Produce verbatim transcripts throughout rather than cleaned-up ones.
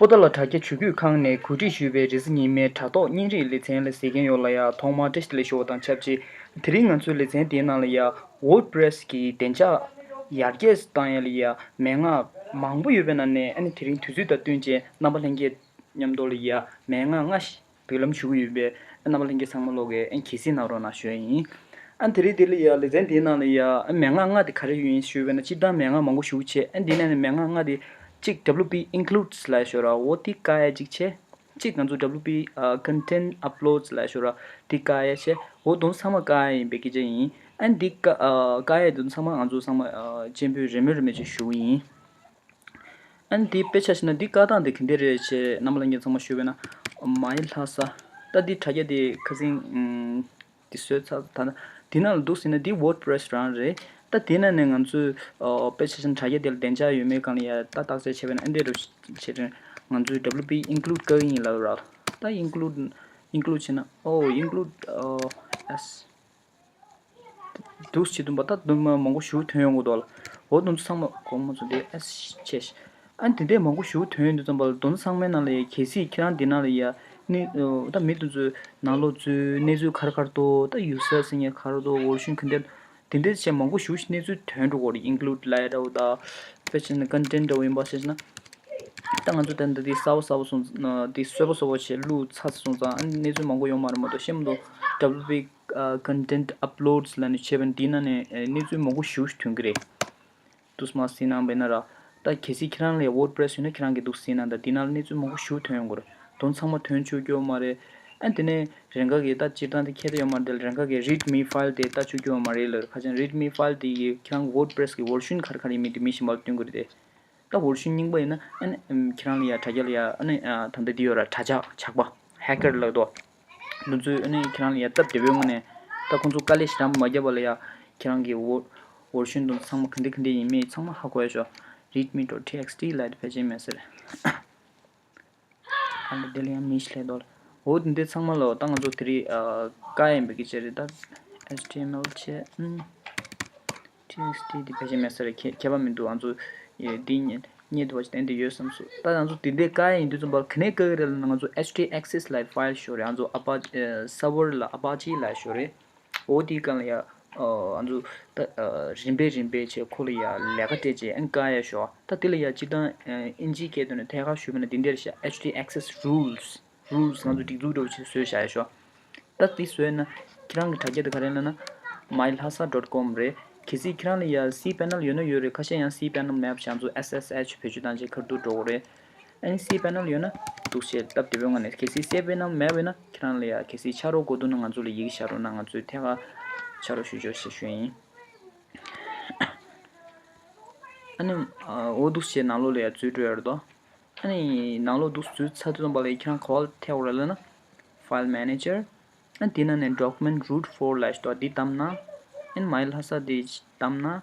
པོ་ཏཱ་ལ་དྲ་རྒྱ་ཇུས་འགོད་ཁང་ནས་གོ་སྒྲིག་ཞུས་པའི་རེས་གཟའ་ཉི་མའི་དྲ་ཐོག་བརྙན་རིས་ལེ་ཚན་ལ་གཟིགས་མཁན་ཡོངས་ལ་ཡང་ཐོག་མར་བཀྲ་ཤིས་བདེ་ལེགས་ཞུ་བ་དང་ཆབས་ཅིག་དེ་རིང་ང་ཚོའི་ལེ་ཚན་དེའི་ནང་ལ་ཡང་WordPress་གི་བདེ་འཇགས་ཡར་རྒྱས་སུ་བཏང་ཡ་ལ་ཡང་མན་ངག་མང་པོ་ཡོད་པའི་ནང་ནས་ཨ་ནི་དེ་རིང་དུས་ཚོད་དང་བསྟུན་བྱས་རྣམ་པ་ལྷན་རྒྱས་མཉམ་དུ་ལ་ཡང་མན་ངག་ལྔ་ཞིག་བགྲོ་གླེང་ཞུ་གི་ཡོད་པས་རྣམ་པ་ལྷན་རྒྱས་ཚང་མ་ལོག་གིས་ཨ་ནི་གལ་སྲིད་གནང་རོགས་གནང་ཞུ་ཡ་ཡིན། ཨ་ནི་དེ་རིང་དེ་ལ་ཡ་ལེ་ཚན་དེའི་ནང་ལ་ཡ་ཨ་མན་ངག་ལྔ་དེ་ག་རེ་ཡོད་ཡིན་ཞུས་པས་ན་སྤྱིར་བཏང་མན་ངག་མང་པོ་ཞེ་པོ་ཅིག་ཨ་ནི་དེའི་ནང་ནས་མན་ངག་ལྔ་དེ་གཅིག་W P includes་ལབ་ཡ་ཤོད་ར་འོ་དེ་བཀག་ཡ་གཅིག་བྱས། གཅིག་ང་ཚོ་W P ཨ་content uploads་ལབ་ཡ་ཤོད་ར་དེ་བཀག་ཡ་བྱས། འོ་དེ་ཚོ་ཚང་མ་བཀག་ཡ་ཡིན་པའི་སྐད་ཆ་ཡིན། ཨ་ནི་དེ་བཀག་ཨ་བཀག་ཡ་དེ་ཚོ་ཚང་མ་ང་ཚོ་ཚང་མ་ཨ་སྤྱན་འབུལ་རེ་མོས་རེ་མོས་ཅིག་ཞུ་གི་ཡིན། ཨ་ནི་འདི་དཔེ་ཆ་བཞག་ན་འདི་བཀག་སྟངས་འདི་ག་འདྲ་རེད་ཅེས་རྣམ་པ་ལྷན་རྒྱས་ཚང་མ་ཞུས་པས་ན། མའི་ལྷ་ས། ད་འདི་དྲ་རྒྱ་འདི་ཁ་སང་ཨུམ། འདི་བཟོས་ཚར་ད་ན་འདི་ནང་ལ་འདུག་ཟེར་ན་འདི་WordPress་རང་རེད། ད་འདི་ནང་ནས་ང་ཚོས་ཨོ་དཔེ་ཆ་བཞག་ན་དྲ་རྒྱ་འདི་ལ་བདེ་འཇགས་ཡོད་མེད་སྒང་ལ་ཡ་ད་བརྟག་དཔྱད་བྱས་པས་ན་ཨ་འདི་རུ་བྱེད་རིང་ང་ཚོས་W P include་བཀག་གི་ཡིན་ལབ་ར། ད་include include་བྱས་ན་ཨོ་include་ཨོ་as། འདུག་སེ་བྱེད་དུས་པ་ད་དུ་མ་མང་པོ་ཞིག་ཐོན་ཡོང་གི་འདུག་ལ། འོ་དེ་ཚོ་ཚང་མ་དགོངས་པ་ཚོ་དེ་ཨེ་ཤེས། ཨ་ནི་དེ་འདྲས་མང་པོ་ཞིག་ཐོན་ཡོང་དུས་ཙམ་པ་ལ་དེ་ཚོ་ཚང་མའི་ནང་ལ་ཡ་གལ་སྲིད་ཁྱེད་རང་འདི་ནང་ལ་ཡ་ནི་ད་མི་དེ་ཚོའི་ནང་ལོགས་ཚོའི་གནས་ཚུལ་ག་རེ་ག་རེ་འདུག་ད་user་ཟེར་མཁན་ག་རེ་འདུག version་ག་འདྲ་དེ་འདྲས་བྱས་མང་པོ་ཞིག་གནས་ཚུལ་ཐོན་འགྲོ་གི་རེད། include་ལབ་ཡ་འདྲ་བོ་ད་དཔེ་ཆ་ནི་content་འདྲ་བོ་ཡིན་པ་བྱས་ན། ད་ང་ཚོ་ད་ལྟ་འདི་གསར་པ་གསར་པ་སོང་ཙང་འདི་གསོལ་པ་གསོལ་པ་བྱས་བླུགས་ཚར་སོང་ཙང་ཨ་ནི་གནས་ཚུལ་མང་པོ་ཡོང་མ་རེད་མ་གཏོགས་ཤེས་མི་འདུག W P ཨ་content uploads་ལབ་ནས་བྱས་པ་འདི་ནང་ནས་ཨ་གནས་ཚུལ་མང་པོ་ཞེ་པོ་ཞིག་ཐོན་གྱི་རེད། འདུག་སེ་མར་གཟིགས་གནང་བས་ན་ར། ད་གལ་སྲིད་ཁྱེད་རང་ལ་WordPress་ཡོད་ན་ཁྱེད་རང་གིས་འདུག་སེ་གཟིགས་གནང་དང་འདི་ནང་ལ་གནས་ཚུལ་མང་པོ་ཞེ་པོ་ཐོན་ཡོང་གི་རེད། དེ་ཚོ་ཚང་མ་ཐོན་ཆོག་གི་ཡོད་མ་རེད། ཨ་དེ་ནས་རང་ག་གིས་ད་སྤྱིར་བཏང་དེ་ཁྱད་ད་ཡོད་མ་རེད་དེ་ལ་རང་ག་གིས་readme file་དེ་ལྟ་ཆོག་གི་ཡོད་མ་རེད་ལ། ཁ་ཅིག་readme file་དེ་གིས་ཁྱེད་རང་གི་WordPress་གི་version་ག་རེ་ག་རེ་ཡིན་མིན་དེ་མི་ཤེས་པ་ལ་སྟོན་གི་རེད་དེ། ད་version་རྙིང་པ་ཡིན་ན་ཨ་ནི་ཨམ་ཁྱེད་རང་ལ་ཡ་དྲ་རྒྱ་ལ་ཡ་ཨ་ནི་ཨ་ད་ལྟ་འདི་ཡོད་ར་དྲ་ཇག་ཇག་པ་hacker་ལབ་འདུག་འདི་ཚོས་ཨ་ནི་ཁྱེད་རང་ལ་ཡ་སྟབས་བདེ་པོའི་ངང་ནས་ད་ཁོང་ཚོ་དཀའ་ལས་ཞེ་དྲག་མ་བརྒྱབ་པ་ལ་ཡ་ཁྱེད་རང་གི་ཝར་version་དང་ཚང་མ་ག་འདྲ་ག་འདྲ་ཡིན་མིན་ཚང་མ་ཧ་གོ་ཡ་ཤོག readme dot txt་ལབ་དེ་ཕལ་ཆེར་མེད་ཟེར། ཨ་ནི་དེ་ལ་ཡང་མི་ཞིག་སླེབས་འདུག་འོ་དེ་འདྲ་ཚང་མ་ལ་ད་ང་ཚོ་དེ་རིང་ཨ་བཀག་ཡིན་པའི་སྐད་ཆ་རེད་ད། H T M L་བྱས། ཨུམ། T X T་དེ་ཕལ་ཆེར་མེད་ས་རེད། ཁྱད་ཁྱད་པར་མི་འདུག་ང་ཚོ་ཡ་འདི་རྙེད་རྙེད་ཐུབ་པ་ཞིག་ཏན་ཏན་ཡོད་བསམ་སོང་། ད་ང་ཚོ་དེ་འདྲའི་བཀག་ཡིན་དུས་ཙམ་པ་ག་ནས་བཀག་གི་རེད་ལབ་ན་ང་ཚོ་H T Access་ལབ་ཕའིལ་ཞིག་ཡོད་རེད། ང་ཚོ་ཨ་པ་ཨ་server་ལ་Apache་ལབ་ཞིག་ཡོད་རེད། འོ་དེའི་སྒང་ལ་ཡ་ཨ་ང་ཚོ་ད་ཨ་རིམ་པས་རིམ་པས་བྱས་ཁོ་ལ་ཡ་ལས་ཀ་སྤྲད་བྱས་ཨ་ནི་བཀག་ཡ་ཞོག་ད་དེ་ལ་ཡ་སྤྱིར་བཏང་ཨ་ཨིན་ཇིའི་སྐད་ཐོག་ནས་ཐད་ཀར་ཞུས་པ་ན་འདི་འདྲ་རེད་ཤག H T Access rules rules་ང་ཚོ་སྒྲིག་འཛུགས་འདྲ་བོ་ཅིག་བཟོས་བཞག་ཡ་ཞོག་ད་འདི་བཟོས་ན་ཁྱེད་རང་གི་དྲ་རྒྱ་དེ་ག་རེ་ལབ་ན་my lhasa dot com་རེད། གལ་སྲིད་ཁྱེད་རང་ལ་ཡ་C panel་ཡོད་ན་ཡོད་རེད། ཁ་ཤས་ཡང་C panel་མེད་པ་བྱས་ང་ཚོ་S S H་བེད་སྤྱོད་བཏང་བྱས་ཁ་ཐུག་འགྲོ་གི་རེད། ཨ་ནི་C panel་ཡོད་ན་འདུག་བྱས་སྟབས་བདེ་པོའི་ངང་ནས། གལ་སྲིད་C panel་མེད་པ་ཡིན་ན་ཁྱེད་རང་ལ་ཡ་གལ་སྲིད་ཕྱག་རོགས་དགོས་འདུག་ན་ང་ཚོ་ལ་ཡི་གེ་བཞག་རོགས་གནང་། ང་ཚོས་ཐད་ཀར་ཕྱག་རོགས་ཞུ་ཆོག་ཞེས་ཞུ་ཡིན། ཨ་ནི་ཨ་འོ་འདུག་བྱས་ནང་ལོགས་ལ་ཡ་འཛུལ་འགྲོ་ཡ་རེད་དོ། ཨ་ནི་ནང་ལོགས་འདུག་འཛུལ་ཚར་དུས་ཙམ་པ་ལ་ཡ་ཁྱེད་རང་ག་པར་ཐེབས་དགོས་རེད་ལབ་ན། File Manager། ཨ་ནི་དེ་ནང་ནས་Document Root four་ལབ་ཞིག་འདུག་འདི་བདམས་ན། ཨ་ནི་My Lhasa་འདི་བདམས་ན། ཨ་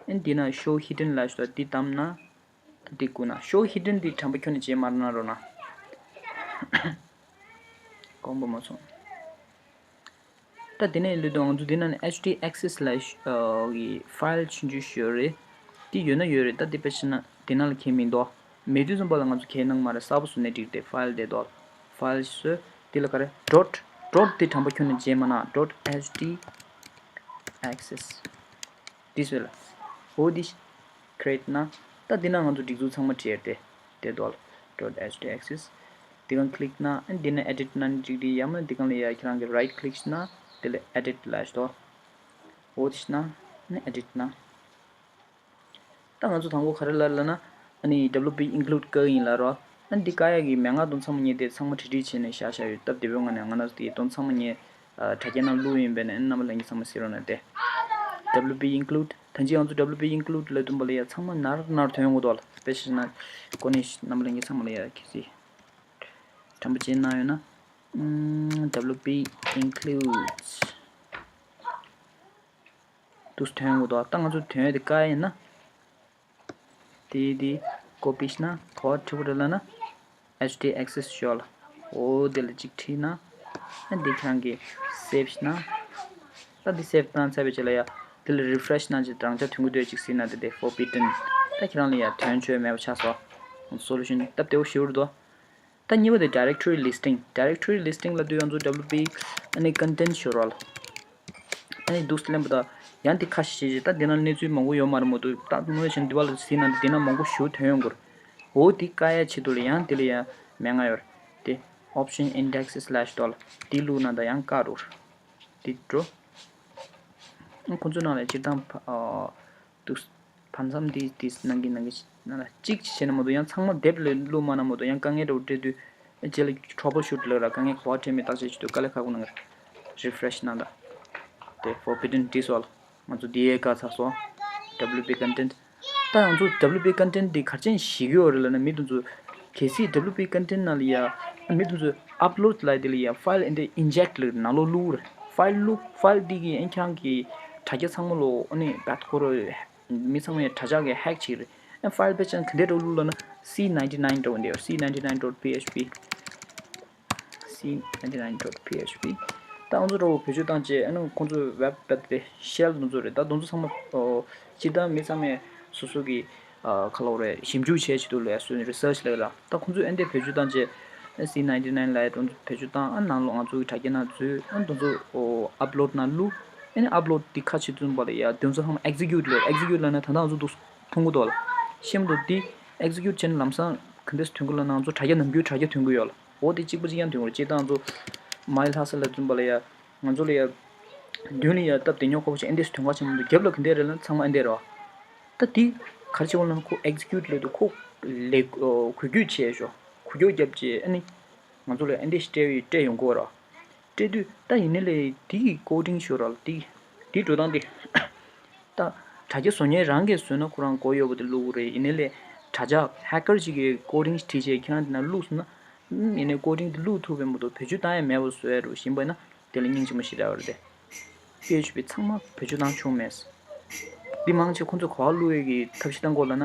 ནི་དེ་ན་Show Hidden་ལབ་ཞིག་འདུག་འདི་བདམས་ན། འདི་བཀུག་ན། Show Hidden་འདི་དྲན་པ་ཁྱོན་ནས་བརྗེད་མ་གནང་རོགས་གནང་། དགོངས་པ་མ་ཚོམས། ད་དེ་ནས་ལུས་དང་ང་ཚོ་འདི་ནང་ནས་H T Access་ལབ་ཨ་གི་ཕའིལ་ཆུང་ཆུང་ཞིག་ཡོད་རེད། འདི་ཡོད་ན་ཡོད་རེད། ད་འདི་དཔེ་བྱས་ན་འདི་ནང་ལ་གང་ཡང་མི་འདུག་མེད་དུས་ཙམ་པ་ལ་ང་ཚོ་གང་ཡང་གནང་མ་རེད། གསར་པ་བཟོ་ནས་འགྲིག་སྟེ་ཕའིལ་དེ་འདུག་ཕའིལ་བཟོས། འདི་ལ་ག་རེ་dot dot་འདི་དྲན་པ་ཁྱོན་ནས་བརྗེད་མ་གནང་། dot H T Access། འདི་བཟོས་ལ། འོ་འདི་create་ན། ད་འདི་ན་ང་ཚོ་སྒྲིག་འཛུགས་ཚང་མ་བྲིས་ཏེ། དེ་དོ་ལ། dot H T Access། འདི་གང་click་ན་ཨ་འདི་ན་edit་ན་འགྲིག་འདི་ཡང་མིན་འདི་གང་ལ་ཡ་ཁྱེད་རང་གི་right click་ན་དེ་ལ་edit་ལ་ཞིག་དོ། འོ་དེ་ཤི་ན་ནི་edit་ན། ད་ང་ཚོ་དང་པོ་ག་རེ་ལ་ལ་ན། ཨ་ནི་W P include་བཀག་ཡིན་ལ་རོ། ཨ་འདི་བཀག་ཡག་གི་མན་ངག་དང་ཚང་མ་ངས་དེ་ཚང་མ་བྲིས་བྲིས་བྱས་ནས་བཞག་བཞག་ཡོད། སྟབས་བདེ་པོའི་ངང་ནས་ང་ན་དེ་དོན་ཚང་མ་ངས་དྲ་རྒྱ་ནང་བླུགས་ཡིན་པས་ན་རྣམ་པ་ལྷན་རྒྱས་ཚང་མ་གཟིགས་རོགས་གནང་སྟེ། W P include། ད་ཅི་ང་ཚོ་W P include་ལ་དུམ་པ་ལ་ཡ་ཚང་མ་ནར་ནར་ཐོན་ཡོང་གི་འདུག་ལ། དཔེ་བཞག་ན་ཀོ་ནི་རྣམ་པ་ལྷན་རྒྱས་ཚང་མ་ལ་ཡ་གལ་སྲིད་དྲན་པ་བརྗེད་གནང་ཡོད་ན། ཨམ། W P includes། འདུག་སེ་ཐོན་ཡོང་གི་འདུག་ད་ང་ཚོ་ཐོན་ཡ་དེ་བཀག་ཡིན་ན། དེ་དེ་ཀོ་པི་ཤི་ན་ག་པར་བྲིས་པ་རེད་ལབ་ན། H T Access་ཤོག་ལ། འོ་དེ་ལ་གཅིག་བྲིས་ན། ཨ་འདི་ཁྱེད་རང་གིས་save་ཤི་ན། ད་འདི་save་བཏང་ཚར་བའི་རྗེས་ལ་ཡ། དེ་ལ་refresh་གནང་བྱས་རང་འཇགས་ཐོན་གྱི་འདུག་ཅིག་གཟིགས་ན་དེ་དེ་forbidden། ད་ཁྱེད་རང་ལ་ཡ་ཐོན་ཆོག་མེད་པ་ཆགས་སོང་། སོ་ལུ་ཤན་སྟབས་བདེ་བོ་ཞེ་པོ་རེད་དོ། ད་གཉིས་པ་དེ་directory listing། Directory listing ལབ་དུས་ང་ཚོ་W P ཨ་ནི་content ཞུ་རོགས་ལ། ཨ་ནི་འདུག་སེ་ལེན་པ་དང་ཡང་དེ་ཁ་ཤས་ཤིག་ད་འདི་ན་གནས་ཚུལ་མང་པོ་ཡོད་མ་རེད་མོ་འདུག་ད་དངོས་བཞིན་འདི་བ་ལ་ཟིན་ན་འདི་ན་མང་པོ་ཞུ་ཐོན་ཡོང་གི་རེད། འོ་འདི་བཀག་ཡ་ཆེད་དུ་ལ་ཡང་འདི་ལ་ཡང་མན་ངག་ཡོད་རེད་དེ། option index slash dollar འདི་བླུགས་ན་ད་ཡང་བཀག་འགྲོ་རེད། འདི་འགྲོ། ཁོང་ཚོའི་ནང་ལ་སྤྱིར་བཏང་ཕ་ཨ་འདུག་བར་མཚམས་འདི་འདི་ནང་གི་ནང་གི་ན་ལ་གཅིག་བྱས་ན་མ་གཏོགས་ཡང་ཚང་མ་དེབ་ལ་བླུགས་མ་ན་མ་གཏོགས་ཡང་དཀའ་ངལ་འདྲ་བོ་འཕྲད་དུས་རྗེས་ལ་troubleshoot ལབ་ར་དཀའ་ངལ་ག་བ་འཕྲད་མེད་བརྟག་དཔྱད་བྱེད་དུས་དཀའ་ལས་ཁག་པོ་གནང་གི་རེད། refresh གནང་དང་། དེ་forbidden dissolve ང་ཚོ་འདི་ཡས་བཀག་ཚར་སོང་། W P content ད་ང་ཚོ་W P content འདི་ག་རེ་བྱས་ནས་ཞིག་ཡོད་རེད་ལབ་ན་མི་དེ་ཚོ་གལ་སྲིད་W P content ནང་ལ་ཡ་མི་དེ་ཚོ་upload ལབ་དེ་ལ་ཡ་file འདི་inject ལབ་ནང་ལོགས་བླུགས་རེད། file བླུགས་file འདི་གི་ཨན་ཁྱང་གི་དྲ་རྒྱ་ཚང་མ་ལོ་ཨ་ནི་བད་ཁོ་རོ། མི་ཚང་མས་དྲ་ཇག་གིས་ཧེག་བྱས་རེད། ཨ་ཕའིལ་དཔེ་ཆ་ག་འདྲས་འདྲ་བོ་བླུགས་ལབ་ན་C ninety nine འདྲ་བོ་འདི་C ninety nine dot P H P། C ninety nine dot P H P། ད་ང་ཚོ་འདྲ་བོ་བེད་སྤྱོད་བཏང་རྗེས་ཨ་ནི་ཁོང་ཚོ་ཝེབ་པད་དེ་ཤེལ་དེ་ཚོ་རེད། ད་དེ་ཚོ་ཚང་མ་ཨོ་སྤྱིར་བཏང་མི་ཚང་མས་སོ་སོ་གི་ཨ་ག་ལབ་རེད་ཞིབ་འཇུག་བྱས་ཆེད་དུ་ལས་སོ་research ལས་ལ་ད་ཁོང་ཚོས་ཨ་འདྲས་བེད་སྤྱོད་བཏང་རྗེས་C ninety nine ལ་དེ་ཚོ་བེད་སྤྱོད་བཏང་ཨ་ནང་ལོགས་ང་ཚོ་གི་དྲ་རྒྱ་ནང་འཛུལ་ཨ་དེ་ཚོ་ཨོ་upload ནང་བླུགས། ཨ་ནི་upload འདི་ཁ་ཕྱེ་ཙམ་པ་ལ་ཡ་དེ་ཚོ་ཚང་མ་execute ལས་execute ལབ་ན་ད་ལྟ་ང་ཚོ་འདུག་མཐོང་གི་འདུག་ལ། ཤེས་མི་འདུག་འདི་execute བྱས་ན་ལམ་སང་ག་འདྲས་ཐོན་གི་ལབ་ན་ང་ཚོ་དྲ་རྒྱ་ནམ་རྒྱུན་དྲ་རྒྱ་ཐོན་གི་ཡོད་ལ། འོ་དེ་གཅིག་པ་གཅིག་རྐྱང་ཐོན་གི་རེད། སྤྱིར་བཏང་ང་ཚོ་མའི་ལྷ་ས་ལ་བཙུན་པ་ལ་ཡ་ང་ཚོ་ལ་ཡ་མདུན་ལ་ཡ་སྟབས་བདེ་ཉོ་ཁོ་པ་ཞིག་ཨེ་འདྲས་ཐོན་ག་ཆེན་མི་འདུག་རྒྱབ་ལ་ག་འདྲས་རེད་ལབ་ན་ཚང་མ་ཨེ་འདྲས་རེད་བ། ད་དེ་ག་རེ་བྱེད་དགོས་ལབ་ན་ཁོ་execute ལབ་དུས་ཁོ་ལས་འགུལ་སྐྱོད་བྱས་ཤོག་འགུལ་སྐྱོད་བརྒྱབ་རྗེས་ཨ་ནི་ང་ཚོ་ལ་ཨེ་འདྲས་ཞིག་སྤྲད་སྤྲད་ཡོང་གི་རེད་བ། སྤྲད་དུས་ད་ཡིན་ནའི་ལས་དེ་གི་coding ཤོར་ར་ལ་དེ་དེ་འགྲོ་སྟངས་དེ། ད་དྲ་རྒྱ་བཟོ་མཁན་རང་གིས་བཟོས་ན་ཁོ་རང་མགོ་གཡོག་པོ་དེ་བླུག་གི་རེད། ཡིན་ནའི་ལས་དྲ་ཇག་hacker ཅིག་གིས་coding བྲིས་བྱས་ཁྱེད་རང་དེ་ན་བླུགས་སོང་ན། ཨུམ་ཡིན་ནའི་coding དེ་བླུག་ཐུབ་པའི་མ་གཏོགས་བེད་སྤྱོད་བཏང་ཡ་མེད་པ་བཟོ་ཡ་རུ་བཞིན་པ་ཡིན་ན་དེ་ལ་སྙིང་རྗེ་མོ་ཞེ་དྲག་ཡོད་རེད་དེ། P H P ཚང་མ་བེད་སྤྱོད་བཏང་བྱུང་མེད། འདི་མང་ཆེ་ཁོང་ཚོས་ག་པར་བླུག་ཡས་ཀྱི་ཐབས་ཤེས་བཏང་གོ་ལབ་ན་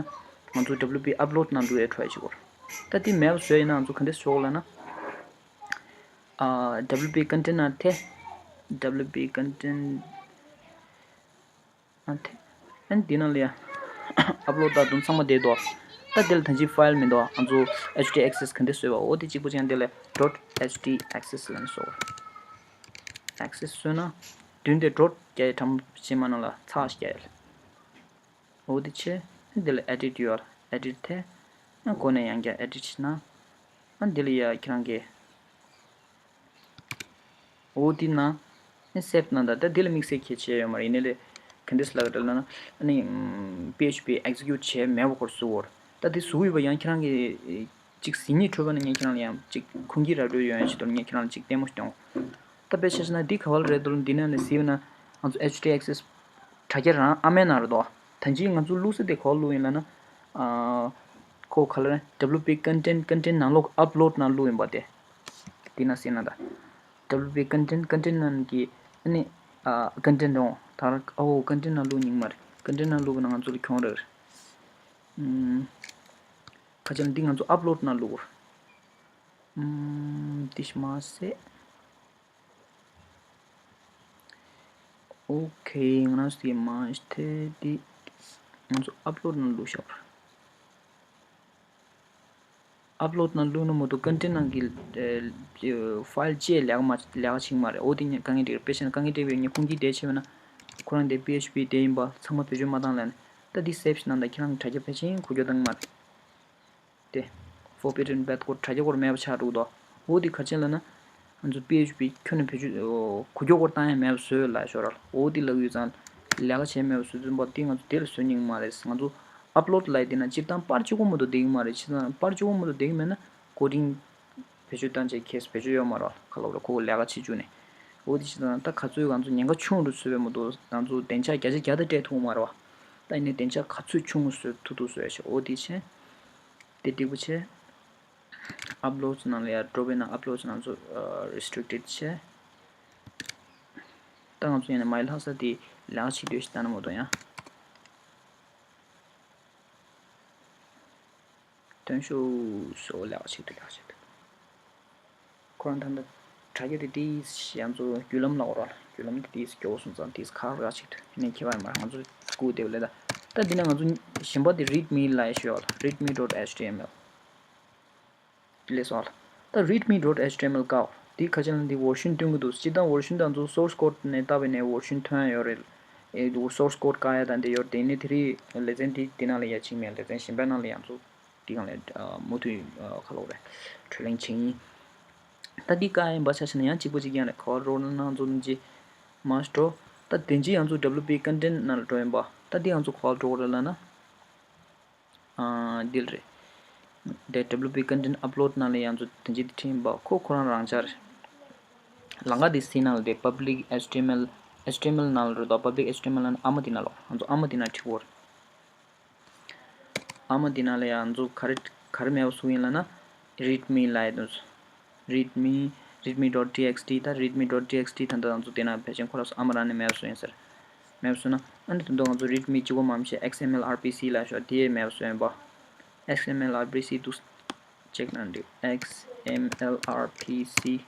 ང་ཚོ་W P upload ནང་བླུག་ཡས་try བྱེད་དགོས་རེད། ད་འདི་མེད་པ་བཟོ་ཡ་ཡིན་ན་ང་ཚོ་ག་འདྲས་བཟོ་དགོས་ལབ་ན། ཨ་W P content ནང་ཐེ། W P content ནང་ཐེ། ཨན་འདི་ནང་ལ་ཡ་upload དང་དུང་ཚང་མ་བསྡད་འདུག་ད་འདི་ལ་ད་ཅི་file མི་འདུག་ང་ཚོ་H T access ག་འདྲས་བཟོས་པ་འོ་དེ་གཅིག་པ་ཅན་འདི་ལ་dot H T access ལབ་ནས་བཟོ། access བཟོས་ན་མདུན་དེ་dot རྒྱག་ཡ་དྲ་མ་ཕྱེད་མ་ནང་ལ་ཚགས་ཤིག་རྒྱག་ཡ་ལ། འོ་དེ་ཆེ། འདི་ལ་edit ཡོད་ལ་edit ཐེ། ཨ་གོ་ནས་ཡང་བསྐྱར་edit བྱས་ན། ཨ་འདི་ལ་ཡ་ཁྱེད་རང་གི། འོ་དེ་ན། ཨ་save ན་ད་ད་འདི་ལ་དམིགས་བསལ་གལ་ཆེ་ཡོད་མ་རེད། ཡིན་ནའི་ལས་ག་འདྲས་ལབ་རེད་ལབ་ན། ཨ་ནི་P H P execute བྱས་མེད་པ་སྐོར་བཟོ་བར། ད་དེ་བཟོ་ཡོད་པ་ཡང་ཁྱེད་རང་གི་ཅིག་ཟིན་ཉིད་འཕྲོད་པ་ནི་ངས་ཁྱེད་རང་ལ་ཡང་ཅིག་ཁུངས་སྐྱེལ་ར་སྤྲོད་ཡོང་ཡ་ཆེད་དུ་ངས་ཁྱེད་རང་ལ་ཅིག་ལྟད་མོ་ཞིག་སྟོན། ད་དཔེ་ཆ་བཞག་ན་འདི་ག་བ་ལ་རེད་འདུག་འདི་ནས་ནས་གཟིགས་ན་ང་ཚོ་H T access དྲ་རྒྱ་རང་ཨ་མའི་ནང་རེད་དོ། ད་ཅི་ང་ཚོ་བླུགས་ས་དེ་ག་བ་བླུགས་ཡིན་ལབ་ན། ཨ་ཁོ་ག་ལ་རེད། W P content content ནང་ལོགས་upload ནང་བླུགས་ཡིན་པ་དེ། འདི་ན་གཟིགས་ན་ད། W P content content ནང་གི་ཨ་ནི་ཨ་content འོང་ད་ར་ཨོ་content ནང་བླུགས་ཉིན་མ་རེད། content ནང་བླུགས་པ་ན་ང་ཚོ་ལ་གྱོང་རེད། ཨུམ། ཁ་ཅིག་ལ་འདི་ང་ཚོ་upload ནང་བླུགས། ཨུམ། འདི་ཞིག་མ་ཟད། ཨོ་ཁེ། ང་རང་ཚོ་དེ་མ་ཐེ་དེ་ང་ཚོ་upload ནང་བླུགས་ཤོག upload ནང་བླུགས་ན་མ་གཏོགས་content ནང་གི་ཨ་file བཅས་ལེགས་མ་ལེགས་ཆིག་མ་རེད། འོ་དེ་ཉ་དཀའ་ངལ་འདྲ་རེད། དཔེ་བཞག་ན་དཀའ་ངལ་འདྲ་བའི་ཉ་ཁུངས་སྐྱེལ་བསྡད་ཆེ་བས་ན་ཁོ་རང་དེ་P H P དེ་ཡིན་པ་ཚང་མ་བེད་སྤྱོད་མ་བཏང་ལབ་ནས། ད་འདི་save ཞིག་གནང་ད་ཁྱེད་རང་གི་དྲ་རྒྱ་ཕལ་ཆེར་འགུལ་སྐྱོད་བཏང་གི་མ་རེད། དེ། Forbidden path སྐོར་དྲ་རྒྱ་སྐོར་མེད་པ་ཆགས་འགྲོ་གི་འདུག་འོ་དེ་ག་རེ་བྱས་ལབ་ན། ང་ཚོ་P H P ཁྱོན་ནས་བེད་སྤྱོད་འོ་འགུལ་སྐྱོད་སྐོར་བཏང་ཡ་མེད་པ་བཟོས་ལབ་ཤོག་ར། འོ་དེ་ལབ་ཡོད་ཙང་ལས་ཀ་བྱས་མེད་པ་བཟོས་ཙམ་པ་དེ་ང་ཚོ་དེ་ལ་བཟོ་ཉན་གི་མ་རེད། ང་ཚོ་upload ལབ་ཡ་དེ་ན་སྤྱིར་བཏང་པར་གཅིག་པོ་མ་གཏོགས་བསྡད་ཀྱི་མ་རེད། བྱས་ཙང་པར་གཅིག་པོ་མ་གཏོགས་བསྡད་ཀྱི་མེད་ན་coding བེད་སྤྱོད་བཏང་བྱས་case བེད་སྤྱོད་ཡོད་མ་རེད་བ། ག་ལབ་རེད། ཁོ་གོ་ལས་ཀ་བྱེད་བཅུག་ནས། འོ་དེ་བྱས་ཙང་ད་ག་ཚོད་ང་ཚོ་ཉེན་ཁ་ཆུང་རུ་བཟོས་པའི་མ་གཏོགས་ང་ཚོ་བདེ་འཇགས་བརྒྱ་ཆ་བརྒྱ་དེ་སྤྲད་ཐུབ་ཀྱི་མ་རེད་བ། ད་ཡིན་ནའི་བདེ་འཇགས་ག་ཚོད་ཆུང་རུ་བཟོ་ཐུབ་ཐུབ་བཟོ་ཡ་ཆེ། འོ་དེ་བྱས། དེ་འགྲིག་པོ་བྱས། uploads ནང་ལ་ཡར་འགྲོ་བའི་ནང་uploads ནང་ཚོ་restricted བྱས། ད་ང་ཚོ་ཡིན་ན་མའི་ལྷ་ས་དེ་ལས་ཀ་བྱེད་འདོད་ཞིག་ལྟ་ན་མ་གཏོགས་ཡང་། ཐོན་ཤོག་སོ་ལས་ཀ་བྱེད་དུ་ལས་ཀ་བྱེད་དུ། ཁོ་རང་ད་ལྟ་དྲ་རྒྱ་དེ་ཏིས་ཡང་ཚོ་བརྒྱུད་ལམ་ལ་འོར་བ་ལ་བརྒྱུད་ལམ་དེ་ཏིས་སྐྱོ་བོ་སོང་ཙང་ཏིས་ཁག་རག་ཅིག་ཏུ་ནས་ཁྱེད་པ་ཡང་མ་ང་ཚོ་སྐུ་དེ་བ་ལས་ད་ད་འདི་ན་ང་ཚོ་གཞན་པ་དེ་readme ལ་ཡ་ཤོད་བ་ལ་readme dot H T M L། ལས་སོང་ལ། ད་readme dot html དཀའ། དེ་ཁ་ཅིག་ལ་འདི་version སྟོན་གྱི་འདུག་སྤྱིར་བཏང་version དང་ཚོ་source code ནས་བཏབ་པའི་ནས་version ཐོན་ཡ་ཡོད་རེད། ཨེ་འདུག source code དཀའ་ཡ་དང་འདི་ཡོད་རེད། དེ་ནས་དེ་རིང་ལེ་ཚན་འདི་འདི་ནང་ལ་ཡ་ཕྱིན་མེད། ལེ་ཚན་གཞན་པའི་ནང་ལ་ཡང་ཚོ་འདི་གང་ལས་མུ་མཐུད་ཁ་ལོག་རེད། བགྲོ་གླེང་བྱེད་ཡིན། ད་འདི་དཀའ་ཡིན་པ་ཆ་བཞག་ན་ཡང་གཅིག་པ་གཅིག་རྐྱང་རེད། ག་བ་རོགས་ན་ནང་ཚོ་འདི་མ་སྤྲོ། ད་དེ་འཇི་ཡང་ཚོ་W P content ནང་ལ་འགྲོ་ཡིན་པ། ད་འདི་ཡང་ཚོ་ག་བ་འགྲོ་རེད་ལ་ན། ཨ་འདི་ལ་རེད། དེ་W P content upload ནང་ལ་ཡང་ཚོ་དེ་འཇི་དེ་ཁྲིམས་པ་ཁོ་ཁོ་རང་རང་ཆ་རེད། ལང་ཀ་དེ་སི་ནང་ལ་དེ་public H T M L H T M L ནང་ལ་རེད་དོ། Public H T M L ནང་ཨ་མ་དེ་ན་ལོ། ང་ཚོ་ཨ་མ་དེ་ན་ཁྲིག་བོར། ཨ་མ་དེ་ན་ལ་ཡང་ང་ཚོ་ག་རེ་ག་རེ་མེད་པ་བཟོ་ཡིན་ལ་ན། readme ལ་ཡ་དུ། readme readme dot T X T ད་readme dot T X T ད་ལྟ་ང་ཚོ་དེ་ན་ཕལ་ཆེར་ཁོ་ར་སོ་ཨ་མ་རང་ནས་མེད་པ་བཟོ་ཡིན་ཟེར། མེད་པ་བཟོ་ན་ཨ་ནི་དུ་ང་ཚོ་readme གཅིག་པོ་མ་མི་ཤེས། X M L R P C ལ་ཤོག་དེ་ཡས་མེད་པ་བཟོ་ཡིན་པ། X M L R P C དུ་check ན་འགྲིག X M L R P C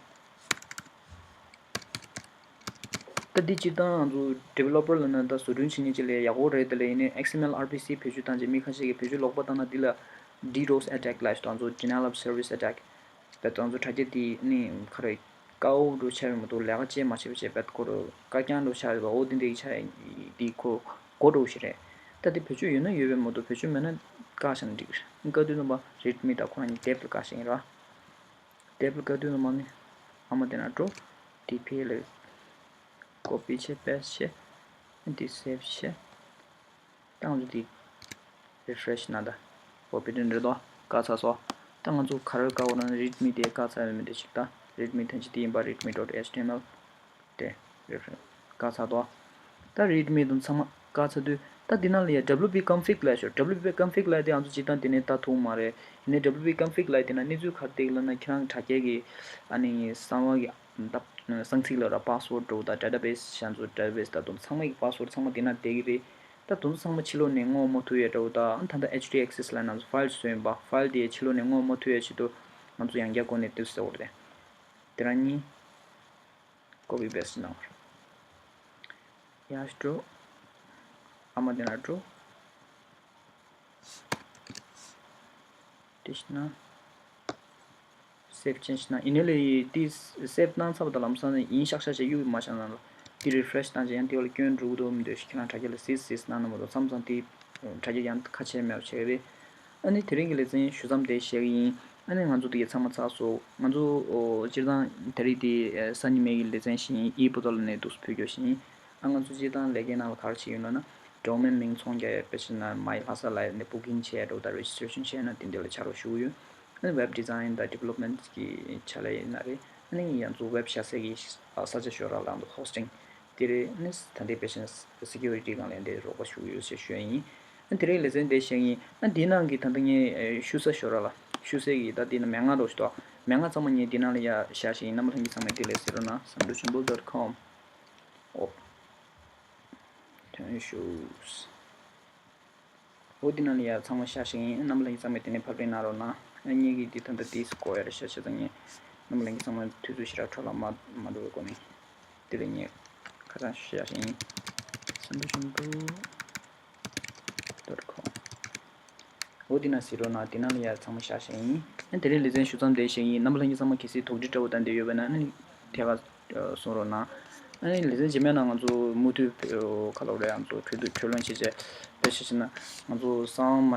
ད་འདི་སྤྱིར་བཏང་ང་ཚོ་developer ལ་ན་ད་བཟོ་སྐྲུན་བྱེད་མཁན་ཅིག་ལས་ཡག་པོ་རེད། དེ་ལས་ཡིན་ནའི་X M L R P C བེད་སྤྱོད་བཏང་རྗེས་མི་ཁ་ཤས་ཀྱིས་བེད་སྤྱོད་ལོག་པ་བཏང་ན་འདི་ལ་DDoS attack ལ་ཞིག་དང་ཚོ་denial of service attack བེད་དང་ཚོ་དྲ་རྒྱ་དེ་ནི་ཁ་རེ་དཀའ་བོ་འགྲོ་ཆ་ཡོད་མ་གཏོགས་ལས་ཀ་བྱེད་མ་བྱེད་བྱེད་བེད་ཁོ་རུ་བཀའ་རྐྱང་འགྲོ་ཆ་ཡོད་པ་འོ་དེ་འདྲའི་ཆ་ཡོད་དེ་ཁོ་གོ་འགྲོ་ཞིག་རེད། ད་དེ་བེད་སྤྱོད་ཡོད་ན་ཡོད་པའི་མ་གཏོགས་བེད་སྤྱོད་མེད་ན་བཀག་བཞག་ན་འགྲིག་གི་རེད། བཀའ་བསྡུ་ནང་པ་readme དང་ཁོ་རང་གཉིས་def ལ་བཀག་བཞག་ཡིན་ར། def ལ་བཀའ་བསྡུ་ནང་པ་ནི་ཨ་མ་དེ་ན་འགྲོ། དེ་ཕ་ལ་copy བྱེད་paste བྱེད། དེ་save བྱེད། ད་ང་ཚོ་འདི་refresh ན་ད། འོ་དཔེ་དོན་རེད་དོ། བཀག་ཚར་སོང་། ད་ང་ཚོ་ག་རེ་བཀག་འོ་ན་readme དེ་བཀག་ཚར་ཡོད་མེད་དེ་ཞིག་ད། readme དོན་ཆེ་དེ་ཡིན་པ་readme dot H T M L དེ་refresh བཀག་ཚར་དོ། ད་readme དང་ཚང་མ་བཀག་ཚར་དུས་ད་འདི་ནང་ལ་ཡ W P config ལ་ཤོག W P config ལ་དེ་ང་ཚོ་སྤྱིར་བཏང་དེ་ནས་ལྟ་ཐུབ་མ་རེད། ཡིན་ནའི་W P config ལ་དེ་ན་གནས་ཚུལ་ག་རེ་བསྡད་ལབ་ན་ཁྱེད་རང་དྲ་རྒྱའི་གི་ཨ་ནི་གསང་བ་གི་ད་གསང་ཚིག་ལ་ར་password འགྲོ་ད་database ཤ་ཚོ་database ད་དུང་ཚང་མ་གི་password ཚང་མ་དེ་ན་བསྡད་གི་རེད། ད་དུང་ཚང་མ་ཕྱི་ལོགས་ནས་སྔོག་མ་ཐུབ་ཡས་འདྲ་བོ་ད་ཨ་ད་ལྟ་H T access ལ་ནང་ཚོ་file བཟོས་ཡིན་པ་file དེ་ཕྱི་ལོགས་ནས་སྔོག་མ་ཐུབ་ཡས་ཆེད་དུ་ང་ཚོ་ཡང་བསྐྱར་སྒོ་ནས་དུས་ཟེར་བ་རེད། དེ་རང་གཉིས་copy paste གནང་བ་རེད། ཡར་འགྲོ། ཨ་མ་དེ་ན་འགྲོ། དེ་བྱས་ན། save change ན་ཡིན་ནའི་ལས་དེ་save གནང་ཚར་བ་དང་ལམ་སང་ཡིན་ཤག་ཤག་བྱས་གཡུག་མ་བཞག་ན་ལ། དེ་refresh བཏང་རྗེས་ཡང་དེ་བ་ལ་སྐྱོན་འགྲོ་གི་འདུག་མི་འདུག་ཞིག་ཁྱེད་རང་དྲ་རྒྱ་ལ་སིས་སིས་གནང་ན་མ་གཏོགས་མཚམས་མཚམས་དེ་དྲ་རྒྱ་ཡང་ཁ་ཕྱེ་མེད་པ་བྱས་རེད། ཨ་ནི་དེ་རིང་གི་ལེ་ཚན་ཞུ་མཚམས་དེ་བཞག་གི་ཡིན། ཨ་ནི་ང་ཚོ་དེ་གའི་ཚང་མ་ཚར་སོང་། ང་ཚོ་ཨོ་སྤྱིར་བཏང་དེ་རིང་དེ་ཨ་སང་ཉི་མའི་གི་ལེ་ཚན་བཞིན་ཨི་པོ་ཏོ་ལ་ནས་འདུག་སེ་ཕུལ་རྒྱུ་བཞིན། ཨ་ང་ཚོ་སྤྱིར་བཏང་ལས་ཀའི་ནང་ལ་ག་རེ་བྱེད་ཡོད་ལབ་ན། domain མིང་ཚོང་རྒྱག་ཡ་དཔེ་བྱས་ན་མའི་ལྷ་ས་ལ་ཡོད་ནས་booking བྱས་འགྲོ་དང་registration བྱས་ན་དེ་འདྲ་ལ་ཕྱག་རོགས་ཞུ་གི་ཡོད། ཨ་ནི་web design དང་development གི་ཆ་ལས་ཡིན་ན་རེད། ཨ་ནི་ང་ཚོ་web བཞག་སའི་གི་ས་ཆ་ཞོར་ར་ལ་འདུག hosting དེ་རེད། ཨ་ནི་ད་ལྟའི་དཔེ་བྱས་ན་security སྒང་ལ་འདི་རོགས་པ་ཞུ་གི་ཡོད་ཅེས་ཞུ་ཡ་ཡིན། ཨ་དེ་རིང་ལེ་ཚན་དེ་བཤད་ཡིན། ཨ་འདི་ནང་གི་ད་ལྟ་ངས་ཞུ་ས་ཞོར་ར་ལ་ཞུ་སའི་གི་ད་འདི་ན་མན་ངག་རོགས་ཞུ་དོ། མན་ངག་ཚང་མ་ངས་འདི་ནང་ལ་ཡ་བཞག་བཞིན་ཡིན། རྣམ་པ་ལྷན་རྒྱས་ཚང་མས་འདི་ལས་ཟེར་རོགས་གནང་། samdoshombul dot com ཨོ། ཐོན་ཤུགས། འོ་འདི་ནང་ལ་ཡ་ཚང་མ་བཞག་བཞིན་ཡིན། རྣམ་པ་ལྷན་རྒྱས་ཚང་མས་དེ་ནས་ཕབ་ལེན་གནང་རོགས་གནང་། ཨ་ངེད་ཀྱིས་འདི་ད་ལྟ་ཏིས་གོ་ཡ་རེད་ཤག་བྱས་ཙང་ངས་རྣམ་པ་ལྷན་རྒྱས་ཚང་མ་དུས་ཚོད་ཞེ་དྲག་འཕྲོ་བརླག་མ་མ་འགྲོ་བའི་སྒོ་ནས་དེ་ལས་ངས་ཁ་སང་བཞག་བཞིན་ཡིན། samdoshombul dot com འོ་འདི་ན་གཟིགས་རོགས་གནང་། འདི་ནང་ལ་ཡ་ཚང་མ་བཞག་བཞག་ཡིན། ཨ་དེ་རིང་ལེ་ཚན་ཞུ་མཚམས་འདིར་བཞག་ཡིན། རྣམ་པ་ལྷན་རྒྱས་ཚང་མ་གལ་སྲིད་དོགས་འདྲི་འདྲ་བོ་དང་འདི་ཡོད་པ་ན་ཨ་ནི་ཐད་ཀར་གསུང་རོགས་གནང་། ཨ་ནི་ལེ་ཚན་རྗེས་མའི་ནང་ང་ཚོ་མུ་མཐུད་ཁ་ལོ་རེ་ང་ཚོ་གྲོས་བསྡུར་གྲོས་ལོན་བྱེད་ཆེད་དཔེ་ཆ་བྱས་ན་ང་ཚོ་གསང་མ་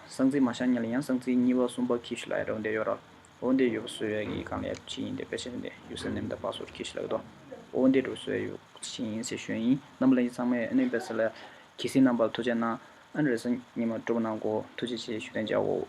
གསང་ཚིག་མ་ཤར་ཉིན་ལ་ཡང་གསང་ཚིག་གཉིས་པ་གསུམ་པ་འཁྱེར་ཤོག་ལབ་ཡ་འདྲ་བོ་འདི་ཡོད་ར། འོ་འདི་ཡོད་པ་བཟོ་ཡ་གི་སྒང་ལ་ཡ་ཕྱི་ཡིན་དེ་དཔེ་ཆ་འདི་username དང་password འཁྱེར་ཤོག་ལབ་ཀྱི་འདུག་འོ་འདི་འདྲ་བོ་བཟོ་ཡ་ཡོད་ཕྱི་ཡིན་ཟེར་ཞུ་ཡ་ཡིན། རྣམ་པ་ལྷན་རྒྱས་ཚང་མས་ཨ་ནི་དཔེ་ཆ་ལ་གལ་སྲིད་རྣམ་པར་ཐུགས་རྗེ་གནང་། ཨ་ནི་རེས་གཟའ་ཉི་མ་སྤྲོ་པོ་གནང་གོ་ཐུགས་རྗེ་ཆེ་ཞུ་དན་འཇའ་འོ།